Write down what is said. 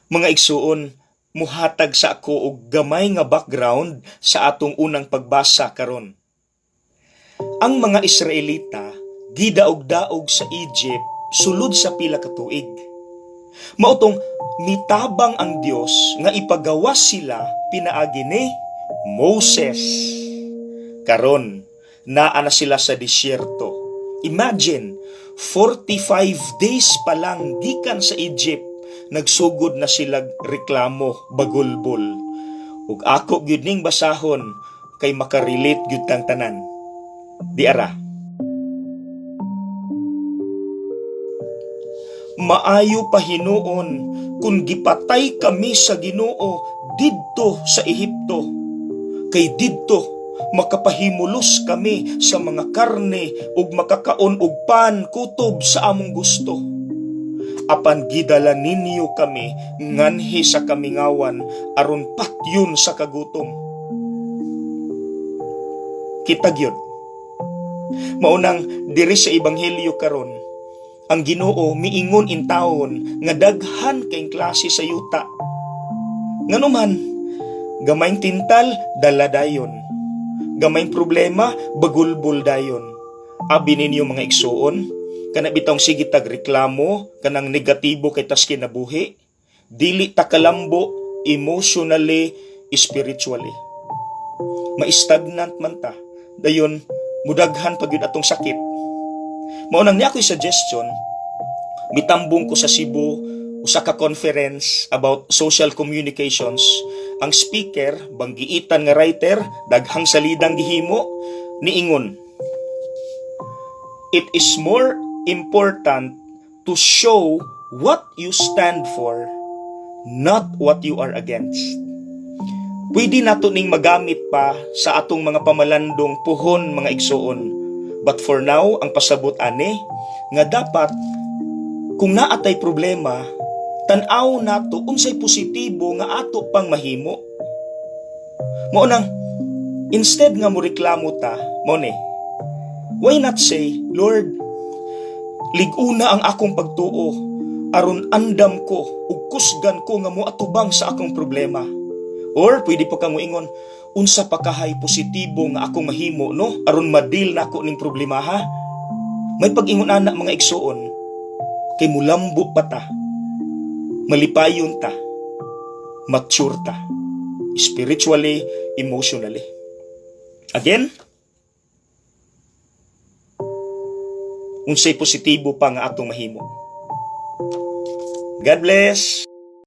Mga igsuon, muhatag sa ako og gamay nga background sa atong unang pagbasa karon. Ang mga Israelita gidaog-daog sa Egypt sulod sa pila ka tuig. Mao tong mitabang ang Dios nga ipagawas sila pinaagi ni Moses. Karon, naa na sila sa disyerto. Imagine, 45 days pa lang gikan sa Egypt, nagsugod na sila reklamo, bagulbol. Ug ako gyud ning basahon kay makarelate gyud tang tanan. Di ara. Maayo pa hinuon kung gipatay kami sa Ginoo didto sa Ehipto. Kay didto makapahimulos kami sa mga karne ug makakaon og pan kutob sa among gusto. Apan gidala ninyo kami nganhi sa kamingawan aron patyon sa kagutom. Kita gyud. Maunang diri sa ebanghelyo karon, ang Ginoo miingon intawon nga daghan kay klase sa yuta. Nganuman, gamayng tintal dala dayon. Gamayng problema bagulbol dayon. Abi ninyo, mga igsuon, kana bitawng sige tag reklamo, kanang negatibo kay tas kinabuhi, dili ta kalambo emotionally, spiritually. Ma-stagnant man ta. Dayon mudaghan pa gyud atong sakit. Mao nang niya ako'y suggestion, mitambong ko sa Cebu usa ka conference about social communications. Ang speaker, banggiitan nga writer, daghang salidang gihimo, niingon, "It is more important to show what you stand for, not what you are against." Pwede nato ning magamit pa sa atong mga pamalandong puhon, mga igsuon. But for now, ang pasabot ani nga dapat kung naatay problema, tan-aw nato unsay positibo nga ato pang mahimo. Mao nang instead nga mo reklamo ta, mao ni, why not say, "Lord, lig-una ang akong pagtuo aron andam ko ug kusgan ko nga moatubang sa akong problema." Or pwede pa kang moingon, "Unsa pa kahay positibo nga akong mahimo, no, aron ma-deal nako ning problema, ha?" May pag-ingon ana, mga igsuon, kay mulambo pa ta, malipayon ta, mature ta, spiritually, emotionally. Again, unsay positibo pa nga atong mahimo. God bless.